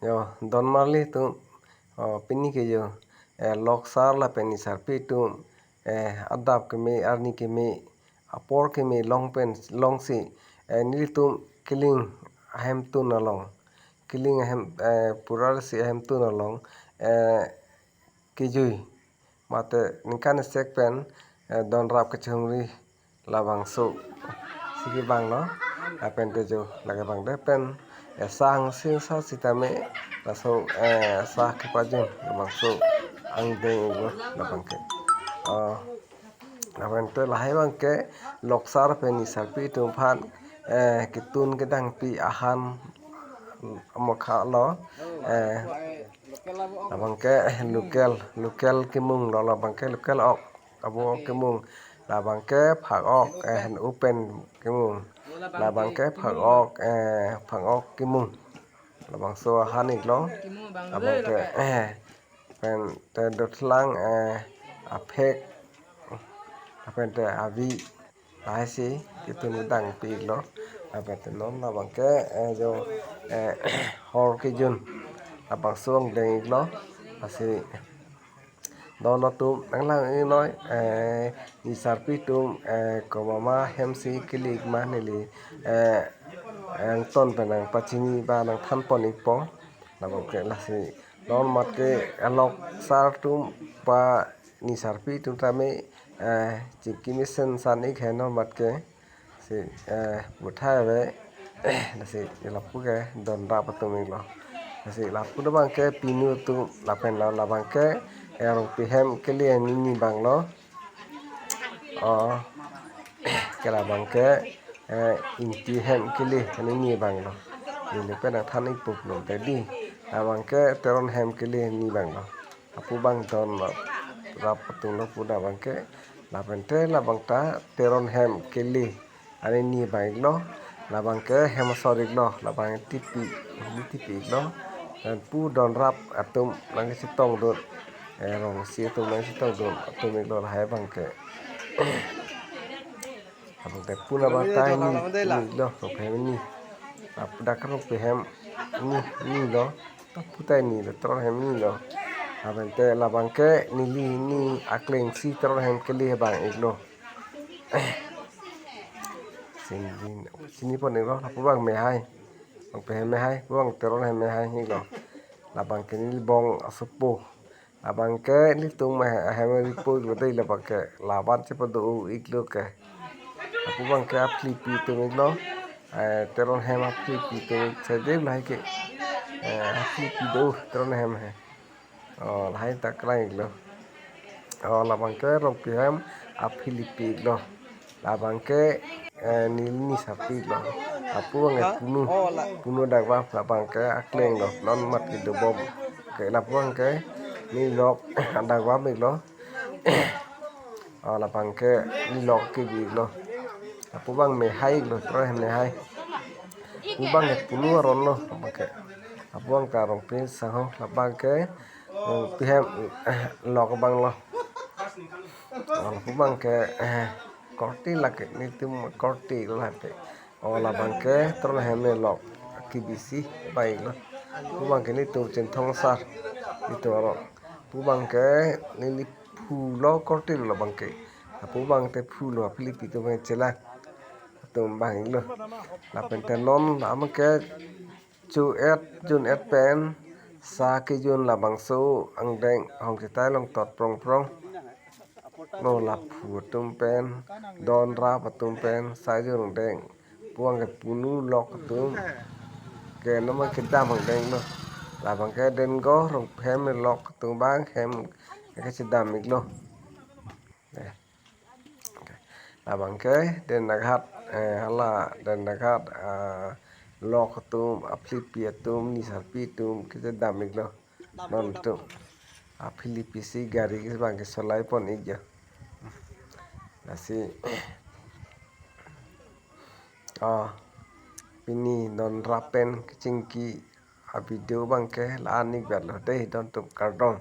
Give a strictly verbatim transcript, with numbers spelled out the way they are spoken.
Yo, don marli atum, oh, pini ke yo, eh, Loksar lapen Nisarpi atum, eh, adap keme, arni keme, apor keme, long pen, longsi, eh, nelitum Kiling ahemtun along, Kiling ahem, eh, Purarsi ahemtun along, eh, kejui. Mate ningkan esek pen, eh, don rap kachehumri labangso si kevanglo, lapen tejo lake bang de pen, eh, sang sing sa sitame, laso, eh, sa kepajun labangso angdeng ugo labang ke. Oh, lapen te lahai bang ke Loksar pen Nisarpi atum aphan, eh, ketun kedangpi ahan amokha lo, eh, labang ke local, local kemung lo, labang ke local ok, abo ok kemung, labang ke phak ok, eh, open kemung, labang ke phak ok, eh, phak ok kemung, labangso ahan iklo, labang ke, eh, pen te dothlang, eh, aphek, lapen te avi, lahai si ketun kedangpi iklo. Lapen te non labang ke, eh, jo, eh, hor kejun labangso angdeng iklo. Lasi don atum nanglang inoi, eh, Nisarpi atum, eh, komat ma hem si kele ik ma neli, eh, angton pen nangpachini ba nangthan pon ikpo. Labang ke lasi non mat ke Loksar atum ba Nisarpi atum tame, eh, chingki mesen san ik he non mat ke. Si, eh, buthai ave, eh, lasi lapu ke don rap atum iklo. Lasi lapu labang ke pinu atum lapen la labang ke, eh, Rongpi hem kele anini abang lo. Oh, ke labang ke, eh, Ingti hem kele anini abang lo. Neli pen nangthan ikpo pulo te di. Labang ke Teron hem kele anini abang lo. Lapu abang don rap, rap atum lo pu labang ke. Lapen te labang ta Teron hem kele anini abang iklo. Labang ke hem asor iklo, labang tipi, ini tipi iklo. Lapen pu don rap atum nangchetongdun, eh, Rongsi atum nangchetongdun atum iklo lahai abang ke. Labang te pu labang ta ini, ini iklo, Rongpi hem ini. Ap-, dak Rongpi hem ini, ini lo. Pu ta ini lo, Teron hem ini lo. Lapen te labang ke neli ini akleng si Teron hem kele abang iklo. Chini, chini pon iklo, lapu abang mehai. Rongpi hem mehai, pu abang Teron hem mehai iklo. Labang ke neli bong asopo. Labang ke nelitum mehai ahem ripo iklo dei labang ke. Laban chepado iklo ke. Lapu abang ke aphilipi atum iklo. Eh, Teron hem aphilipi atum ik sade lahai ke. Eh, aphilipi do Teron hem he. Oh, lahai ta klang iklo. Oh, labang ke Rongpi hem aphilipi iklo. Labang ke, eh, neli Nisarpi iklo. Lapu abang ke punu, punu adakbap labang ke akleng lo. Non mat kedobom. Ke lapu abang ke neli lok adakbap iklo. Oh, labang ke neli lok kebi iklo. Lapu abang mehai iklo, Teron hem mehai. Pu abang ke punu aron lo, labang ke. Lapu abang ta Rongpi sangho, labang ke, Rongpi hem lok abang lo. Oh, lapu abang ke, eh, korte lake, nelitum korte lo lake. Oh, labang ke Teron hem lok kebi si abang iklo. Pu abang ke nelitum Chinthong asar, nelitum aron. Pu abang ke neli phu lo korte lo labang ke. Lapu abang te phu lo aphilipi atum abang chelang atum abang iklo. Lapen te non labang ke chu et jun et pen sa kejun labangso angdeng hong chetai long tot prong prong. Mo laphu atum pen, don rap atum pen, sa jun angdeng. Pu abang ke punu lok atum ke non abang kedam angdeng lo. Labang ke Dengo Rongpi hem lok atum abang hem kachedam iklo. Eh. Labang ke Dendaghat, eh, hala Dendaghat, ah, lok atum, aphilipi atum, Nisarpi atum kachedam iklo. Non atum aphilipi si gari ke abang ke solai pon ik jo. Lasi, oh, pini don rap pen kachingki avideo abang ke la-an ik bet lo dei, don atum kardom.